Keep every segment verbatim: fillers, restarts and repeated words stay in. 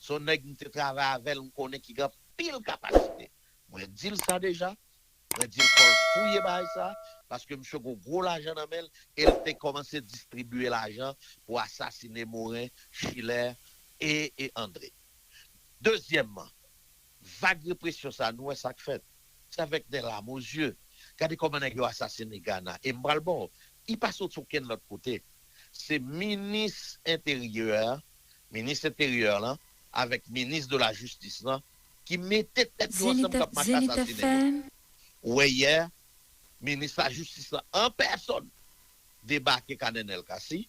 Se yon nèg m te travay avè l, m konnen ki gen anpil kapasite. Mwen di l sa deja. Mwen di l fò l fouye bagay sa, paske misye gon gwo lajan nan men l, e l te kòmanse distribiye lajan pou asasine Moren, Chilè e, e Andre. Dezyèmman, vag represyon sa, nou wè sa k fèt. Se avèk de larmes aux yeux. Gade kòman nèg yo asasine Gana. E m pral ba w, li pa soti okenn lòt kote. Se minis enteryè, minis enteryè lan, avèk minis de la jistis lan, ki mete tèt yo ansanm k ap mache asasine moun. Ou wè yè, minis lajistis lan an pèsòn debake ka Nenel Cassy,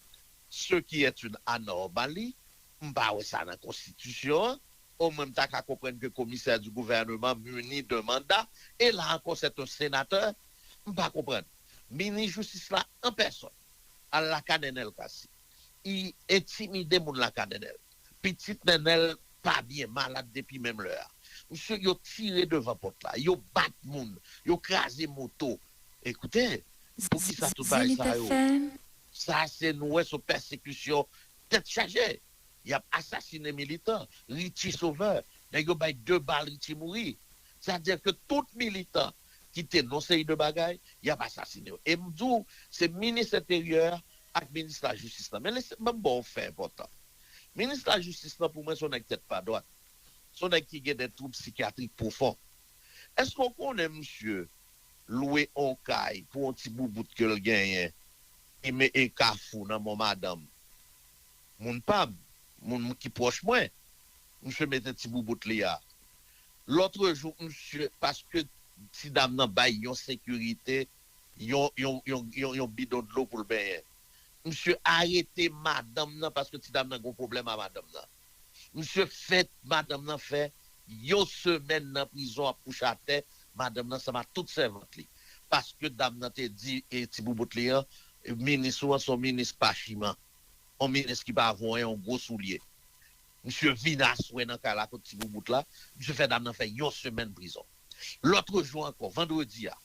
ce qui est une anormali. M pa wè sa nan konstitisyon an. Omwen, m ta ka konprann ke komisè di gouvèneman mini de manda, e la ankò, c'est un sénateur. M pa konprann. Minis jistis la an pèsòn al lakay Nenel Cassy. Li entimide moun lakay Nenel. Pitit Nenel pa byen, malad depi menm lè a. Misye, yo tire devan pòt la, yo bat moun, yo kraze moto. Ekoute, poukisa tout bagay sa yo? Sa se nou wè se pèsekisyon tèt chaje. Y ap asasine militan. Richie Sauveur, nèg yo bay de bal, Richie mouri. Sa di ke tout militan ki te nan seri de bagay, y ap asasine yo. E m di w, se minis enteryè ak minis lajistis lan. Men lese, ban m ba w fè enpòtan. Minis lajistis lan, pou mwen, se yon nèg tèt pa dwat. Se yon nèg ki gen de twoub sikyatrik pwofon. Èske w konnen misye lwe yon kay pou yon ti boubout ke l genyen, e me e Kafou nan Mòn Madanm? Moun pa m, moun ki pwòch mwen, misye mete ti boubout li a. Lòtrejou, misye, paske ti dam nan bay yon sekirite, yon, yon, yon, yon, yon bidon dlo pou l benyen. Misye arete madanm nan paske ti dam nan gon pwoblèm a madanm nan. Misye fè madanm nan fè yon semèn nan prizon ap kouche atè, madanm nan ansanm ak tout sèvant li. Paske dam nan te di e ti boubout li an, minis ou an se yon minis pachiman, yon minis ki pa vo anyen, yon gwo soulye. Misye vin aswè nan kay la kot ti boubout la, misye fè dam nan fè yon semèn prizon. Lòtrejou ankò, vandredi a,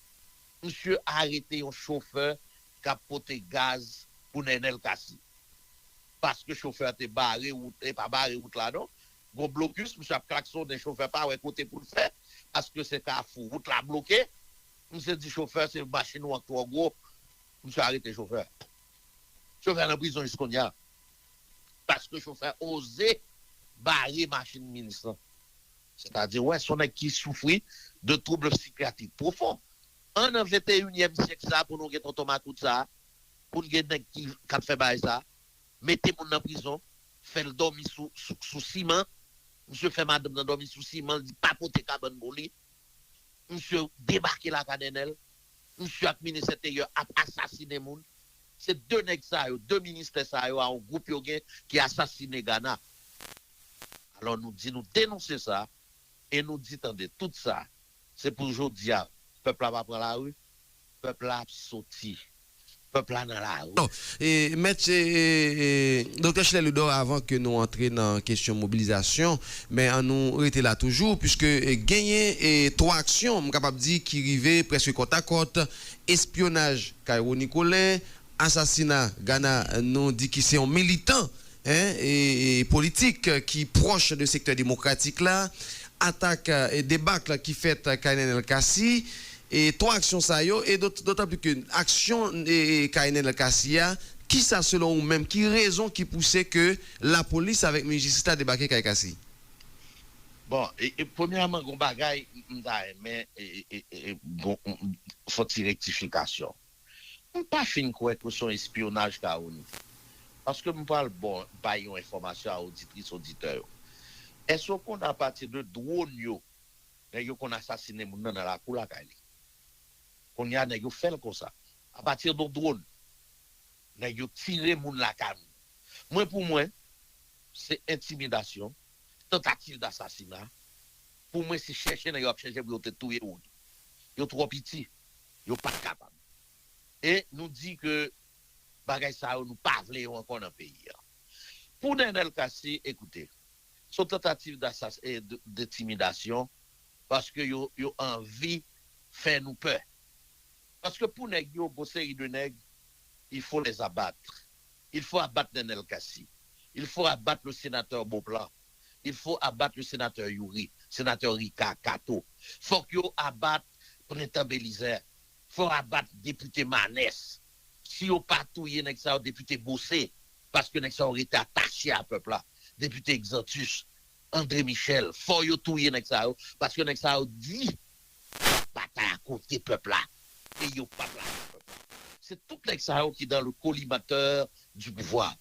misye arete yon chofè k ap pote gaz pou Nenel Cassy. Paske chofè a te bare wout, e pa bare wout la non. Gon blokis, misye ap klaksonnen, chofè pa wè kote pou l fè, paske se kafou, wout la bloke. Misye di chofè, se machin ou an k twò gwo. Misye arete chofè. Chofè nan prizon jis kounye a. Paske chofè oze bare machin minis lan. Sètadi, wè, se yon nèg ki soufri de trouble psychiatrique profond. An nan venteyinyèm syèk sa, pou nou gen tonton makout sa, pou n gen nèg ki, k ap fè bagay sa, mete moun nan prizon, fè l dòmi sou, sou, sou siman, misye fè madanm nan dòmi sou siman, li pa pote kabann pou li, misye debake lakay Nenel, misye ak minis enteryè ap asasinen moun. Se de nèg sa yo, de ministè sa yo a yon gwoup yo gen ki asasinen Gana. Alò nou di nou denonse sa, e nou di tande, tout sa, se pou jodi a, pèp la pa pran lari, pèp la ap soti, pèp la nan lari. E, mèt e, e, Doktè Chelè Ludor, avan ke nou antre nan kesyon mobilizasyon, men an nou rete la toujou, puiske e, genyen e, twa aksyon, m kapab di, ki rive prèske kòtakòt, espyonaj kay Rony Colin, asasina Gana, nou di ki se yon militan en, e, e, politik ki pwòch de sektè demokratik la, atak e debak ki fèt kay Nenel Cassy, e twa aksyon sa yo, e dotanpli ke aksyon e, e, kay Nenel Cassy a, kisa selon ou menm, ki rezon ki pouse ke lapolis avèk minis jistis la debake kay Cassy? Bon, e, e, premyèman, gon bagay m ta renmen, e, e, e, e, gon, fon ti rektifikasyon. M pa fin kwè ke se yon espyonaj Caroni. Paske m pral bon, bay yon enfòmasyon a oditris, oditè yo. Èske w konn apati de dwòn yo, nèg yo konn asasinen moun nan nan lakou lakay li? Kounye a, nèg yo fè l konsa. Apati de dwòn, nèg yo tire moun lakay moun. Mwen, pou mwen, se entimidasyon, tantativ dasasina. Pou mwen, se chèche nèg yo ap chèche pou yo te touye Rony. Yo twò piti. Yo pa t kapab. E nou di ke bagay sa yo, nou pa vle yo ankò nan peyi a. Pou Nenel Cassy, ekoute, se yon tantativ dasas- e d- dentimidasyon, paske yo, yo anvi fè nou pè. Paske pou nèg yo, gon seri de nèg, il faut les abattre. Il faut abattre Nenel Cassy. Il faut abattre le sénateur Beauplan. Il faut abattre le sénateur Youri, sénateur Ricard, Kato. Fòk yo abat Prentan Belizaire. Fò abat depite Manès. Si yo pa touye nèg sa yo, depite Beaucé, paske nèg sa yo rete atache a pèp la. Depite Exantus, André Michel, fò yo touye nèg sa yo, paske nèg sa yo di batay a kote pèp la. E yo p ap lage pèp la. Se tout nèg sa yo ki dans le collimateur du pouvoir.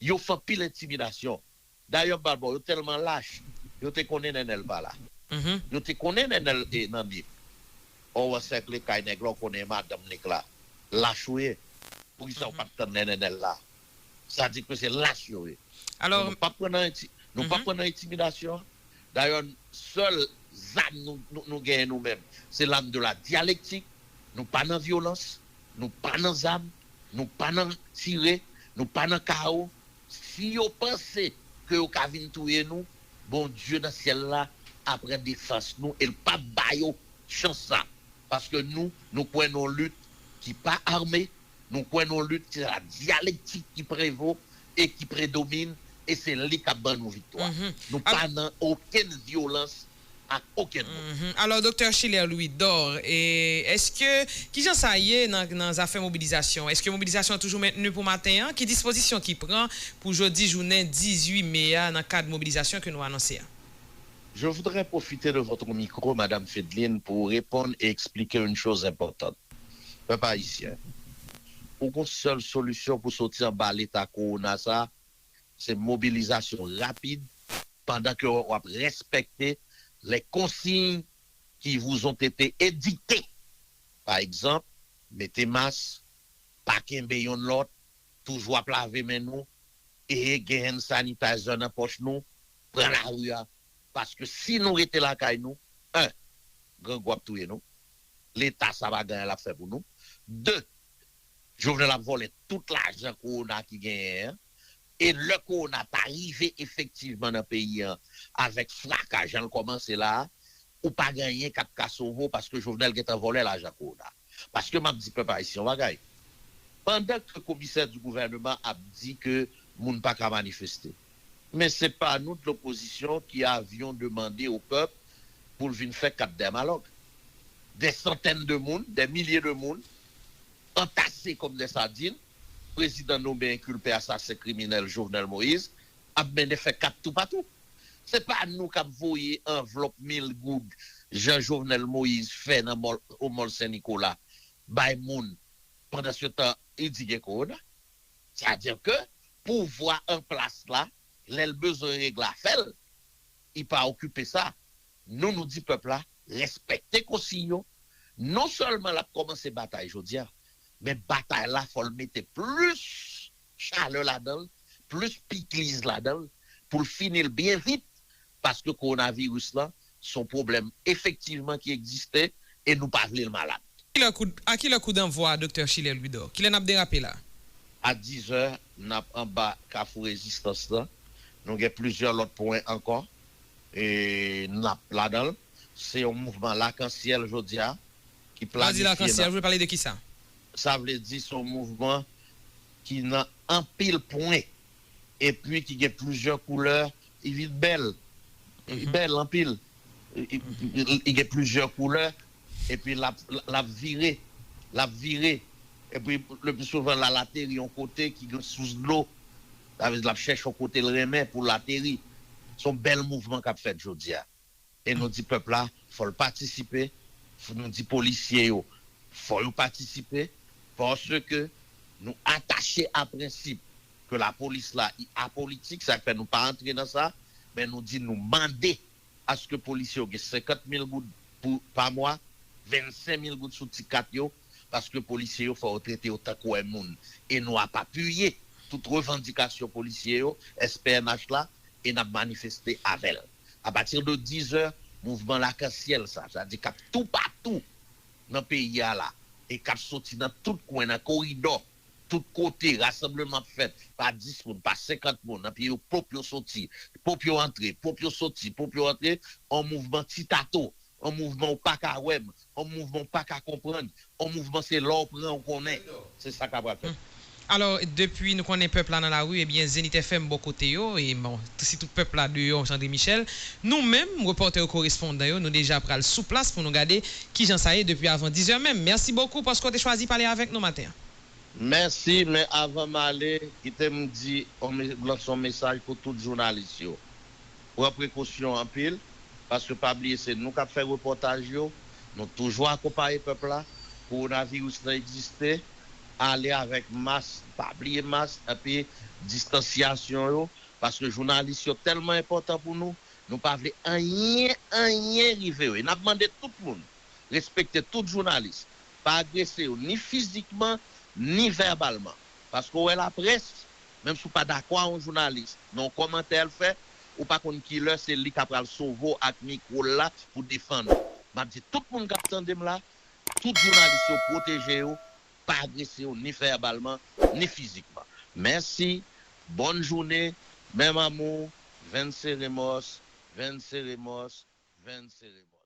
Yo fè anpil entimidasyon. Dayè, m pral ba w, yo tèlman lach, yo te konnen Nènèl pa la. Yo te konnen Nènèl e nan Nip. Ò, w ansèkle kay nèg la, w konnen madanm nèg la. Lach ou ye. Poukisa w pa t tann lè Nènèl la? Sa di ke se lach yo ye. Alò, nou p ap pran nan enti-, nou p ap pran nan entimidasyon. Dayè, sèl zam nou, nou, nou genyen nou menm, se l'arme de la dialectique. Nou pa nan vyolans, nou pa nan zam, nou pa nan tire, nou pa nan kawo. Si yo panse ke yo ka vin touye nou, Bondye nan syèl la ap pran defans nou e l p ap ba yo chans sa. Paske nou, nou kwè nan yon lit ki pa ame, nou kwè nan yon lit ki se la dyalektik ki prevo e ki predomine, e se li k ap ban nou viktwa. Nou pa nan okenn vyolans ak okenn moun. Alò, Doktè Schiller Louidor, e, èske, kijan sa ye nan, nan zafè mobilizasyon? Èske mobilizasyon an toujou mentni pou maten an? Ki dispozisyon ki pran pou jodi jounen dizuit me a nan kad mobilizasyon ke nou anonse a? Je voudrais profiter de votre micro, Madame Fedline, pour répondre et expliquer une chose importante. Pèp ayisyen, ou gon sèl solisyon pou soti anba leta kowona sa, se mobilizasyon rapid pandan ke w ap respekte les consignes qui vous ont été édictées. Pa egzanp, mete mas, pa kenbe yonn lòt, toujou ap lave men nou, e gen hand sanitizer nan pòch nou, pran lari a. Paske si nou rete lakay nou, en, grangou ap touye nou, leta sa pa gen anyen l ap fè pou nou. De, Jovenel ap vòlè tout lajan kowona ki genyen an. E lè kowona ta rive efektivman nan peyi an avèk fraka jan l kòmanse la a, ou pa gen anyen k ap ka sove w paske Jovenel gentan vòlè lajan kowona. Paske m ap di pèp ayisyen yon bagay. Pandan ke komisè di gouvèneman ap di ke moun pa ka manifeste, men se pa nou de lopozisyon ki avyon demande o pèp pou l vin fè kat dèmalòg. Des centaines de moun, des milliers de moun, antase kòm dè sadin, prezidan nome enkilpe asasen kriminèl Jovenel Moïse ap mennen fè kat toupatou. Se pa nou k ap voye anvlòp mil goud jan Jovenel Moïse fè nan mòl, o mòl Sen Nikola bay moun pandansetan li di gen kowona. Sa di ke pouvwa an plas la, lè l bezwen regle afè l, li pa okipe sa. Nou, nou di pèp la respekte konsiy yo. Non sèlman l ap kòmanse batay jodi a, men batay la fò l mete plis chalè ladan l, plis pikliz ladan l, pou l fini l byen vit, paske kowonaviris lan se yon pwoblèm efektivman ki egziste e nou pa vle l malad. Kilè kou, a kilè kou danvwa a, Doktè Schiller Louidor? Kilè n ap derape la? A dizè, n ap anba Kafou Rezistans lan. Nou gen plizyè lòt pwen ankò e n ap ladan l. Se yon mouvman lakansyèl jodi a ki planifye. Lè w di lakansyèl, ou vle pale de kisa? Sa vle di se yon mouvman ki nan anpil pwen epi ki gen plizyè koulè, li vin bèl. Li bèl anpil. Li gen plizyè koulè epi l ap, l ap vire. L ap vire. Epi le pli souvan l al ateri yon kote ki gen sous dlo. Sa vle di l ap chèche yon kote l renmen pou l ateri. Se yon bèl mouvman k ap fèt jodi a. E nou di pèp la fò l patisipe. Nou di polisye yo fò yo patisipe. Paske nou atache a prensip ke lapolis la i apolitik, sa k fè nou pa antre nan sa, men nou di nou mande aske polisye yo gen senkant mil goud pou, pa mwa, vennsenk mil goud sou ti kat yo, paske polisye yo fò yo trete yo tankou en moun. E nou ap apiye tout revandikasyon polisye yo, S P N H la, e n ap manifeste avè l. Apati de dizè, mouvman lakansyèl sa, sa di k ap toupatou nan peyi a la, e k ap soti nan tout kwen, nan koridò, tout kote, rasanbleman ap fèt pa dis moun, pa senkant moun, epi yo pwòp yo soti, pwòp yo antre, pwòp yo soti, pwòp yo antre, yon mouvman ti tato, yon mouvman ou pa ka wè m, yon mouvman ou pa ka konprann, yon mouvman se lè w pran ou konnen. Se sa k ap pral fèt. Alò, depi nou konnen pèp la nan lari, ebyen, Zenith F M bò kote yo, e bon, si tout pèp la deyò, André Michel, nou menm, repòtè yo, korespondan yo, nou deja pral sou plas pou nou gade kijan sa ye depi avan diz è menm. Mèsi bokou paske w te chwazi pale avèk nou maten an. Mèsi, men avan m ale, kite m di, lanse yon mesaj pou tout jounalis yo. Pran prekosyon anpil, paske pa bliye se nou k ap fè repòtaj yo, nou toujou akonpaye pèp la, kowonaviris lan egziste, ale avèk mas, pa bliye mas, epi distansyasyon yo, paske jounalis yo tèlman enpòtan pou nou, nou pa vle anyen, anyen rive yo. E n ap mande tout moun respekte tout jounalis, pa agrese yo ni fizikman, ni vèbalman. Paske w wè laprès, menm si w pa dakò a yon jounalis, nan yon kòmantè l fè, ou pa konn kilè se li k ap pral sove w ak mikwo l la pou defann ou. M ap di tout moun k ap tande m la, tout jounalis yo pwoteje yo, pa agrese yo ni vèbalman, ni fizikman. Mèsi, bòn jounen, menm amou, Venceremos, Venceremos, Venceremos.